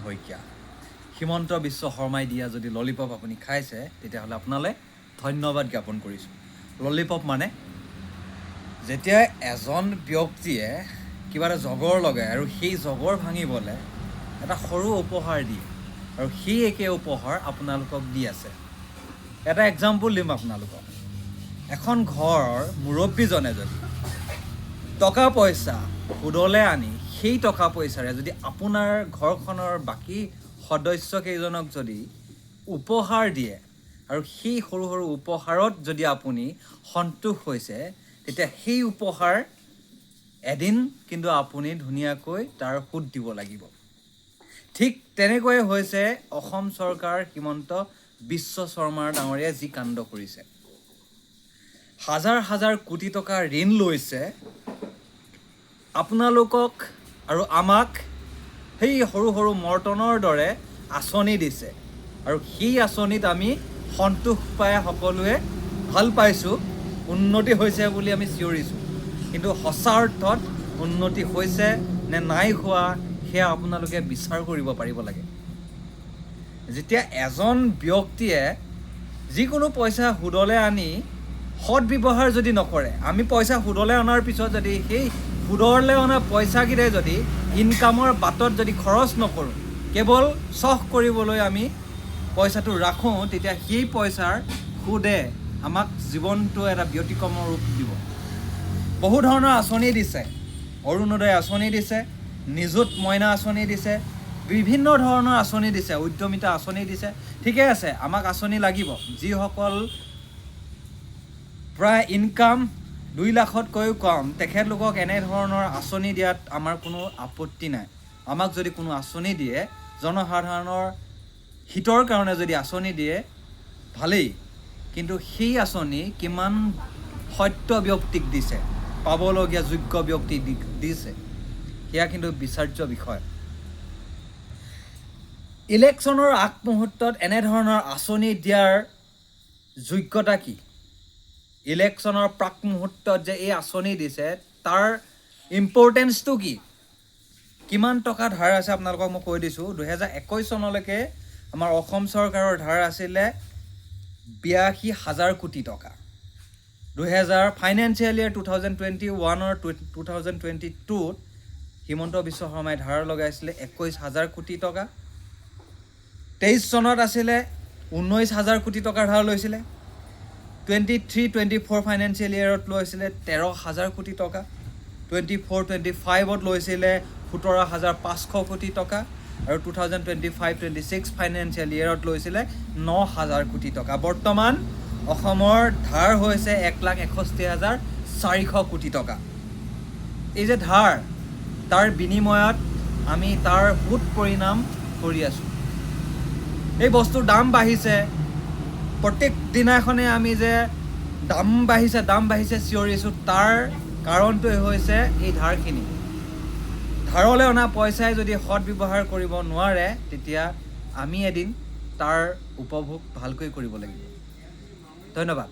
শইকীয়া, হিমন্ত বিশ্ব শৰ্মাই দিয়া যদি ললিপপ আপুনি খাইছে, তেতিয়াহ'লে আপোনালৈ ধন্যবাদ জ্ঞাপন কৰিছোঁ। ললিপপ মানে যেতিয়া এজন ব্যক্তিয়ে কিবা এটা জগৰ লগায় আৰু সেই জগৰ ভাঙিবলৈ এটা সৰু উপহাৰ দিয়ে আৰু সেই একে উপহাৰ আপোনালোকক দি আছে। এটা এক্সাম্পল দিম আপোনালোকক। এখন ঘৰৰ মুৰব্বীজনে যদি টকা পইচা সুদলৈ আনি সেই টকা পইচাৰে যদি আপোনাৰ ঘৰখনৰ বাকী সদস্যকেইজনক যদি উপহাৰ দিয়ে আৰু সেই সৰু সৰু উপহাৰত যদি আপুনি সন্তোষ হৈছে, তেতিয়া সেই উপহাৰ এদিন কিন্তু আপুনি ধুনীয়াকৈ তাৰ সুদ দিব লাগিব। ঠিক তেনেকৈয়ে হৈছে অসম চৰকাৰ, হিমন্ত বিশ্ব শৰ্মাৰ ডাঙৰীয়াই যি কাণ্ড কৰিছে। হাজাৰ হাজাৰ কোটি টকা ঋণ লৈছে, আপোনালোকক আৰু আমাক সেই সৰু সৰু মৰ্টনৰ দৰে আঁচনি দিছে আৰু সেই আঁচনিত আমি সন্তোষ পাই সকলোৱে ভাল পাইছোঁ, উন্নতি হৈছে বুলি আমি চিঞৰিছোঁ। কিন্তু সঁচা অৰ্থত উন্নতি হৈছে নে নাই হোৱা, সেয়া আপোনালোকে বিচাৰ কৰিব পাৰিব লাগে। যেতিয়া এজন ব্যক্তিয়ে যিকোনো পইচা সুদলৈ আনি সৎ ব্যৱহাৰ যদি নকৰে, আমি পইচা সুদলৈ অনাৰ পিছত যদি সেই সুদলৈ অনা পইচাকেইটাই যদি ইনকামৰ বাটত যদি খৰচ নকৰোঁ, কেৱল চখ কৰিবলৈ আমি পইচাটো ৰাখোঁ, তেতিয়া সেই পইচাৰ সুদে আমাক জীৱনটো এটা ব্যতিক্ৰমৰ ৰূপ দিব। বহু ধৰণৰ আঁচনি দিছে, অৰুণোদয় আঁচনি দিছে, নিযুত মইনা আঁচনি দিছে, বিভিন্ন ধৰণৰ আঁচনি দিছে, উদ্যমিতা আঁচনি দিছে। ঠিকে আছে, আমাক আঁচনি লাগিব। যিসকল প্ৰায় ইনকাম 2 লাখতকৈও কম, তেখেতলোকক এনেধৰণৰ আঁচনি দিয়াত আমাৰ কোনো আপত্তি নাই। আমাক যদি কোনো আঁচনি দিয়ে, জনসাধাৰণৰ হিতৰ কাৰণে যদি আঁচনি দিয়ে, ভালেই। কিন্তু সেই আঁচনি কিমান সত্য ব্যক্তিক দিছে, পাবলগীয়া যোগ্য ব্যক্তিক দিছে, সেয়া কিন্তু বিচাৰ্য বিষয়। ইলেকশ্যনৰ আগমুহূৰ্তত এনেধৰণৰ আঁচনি দিয়াৰ যোগ্যতা কি? ইলেকশ্যনৰ প্ৰাক মুহূৰ্তত যে এই আঁচনি দিছে, তাৰ ইম্পৰ্টেঞ্চটো কি? কিমান টকা ধাৰ আছে আপোনালোকক মই কৈ দিছোঁ। 2021 চনলৈকে আমাৰ অসম চৰকাৰৰ ধাৰ আছিলে 82 হাজাৰ কোটি টকা। 2000 ফাইনেন্সিয়েল ইয়েৰ 2021ৰ 2022ত হিমন্ত বিশ্ব শৰ্মাই ধাৰ লগাইছিলে 21 হাজাৰ কোটি টকা। 23 চনত আছিলে 19 হাজাৰ কোটি টকাৰ ধাৰ লৈছিলে। 23-24 ফাইনেন্সিয়েল ইয়েৰত লৈছিলে 13 হাজাৰ কোটি টকা। 24-25ত লৈছিলে 17,500 কোটি টকা আৰু 2025-26 ফাইনেন্সিয়েল ইয়েৰত লৈছিলে 9 হাজাৰ কোটি টকা। বৰ্তমান অসমৰ ধাৰ হৈছে 1,61,400 কোটি টকা। এই যে ধাৰ, তাৰ বিনিময়ত আমি তাৰ সুদ পৰিণাম কৰি আছোঁ। এই বস্তুৰ দাম বাঢ়িছে। প্ৰত্যেক দিনাখনে আমি যে দাম বাঢ়িছে, দাম বাঢ়িছে চিঞৰিছোঁ, তাৰ কাৰণটোৱে হৈছে এই ধাৰখিনি। ধাৰলৈ অনা পইচাই যদি সৎ ব্যৱহাৰ কৰিব নোৱাৰে, তেতিয়া আমি এদিন তাৰ উপভোগ ভালকৈ কৰিব লাগিব। ধন্যবাদ।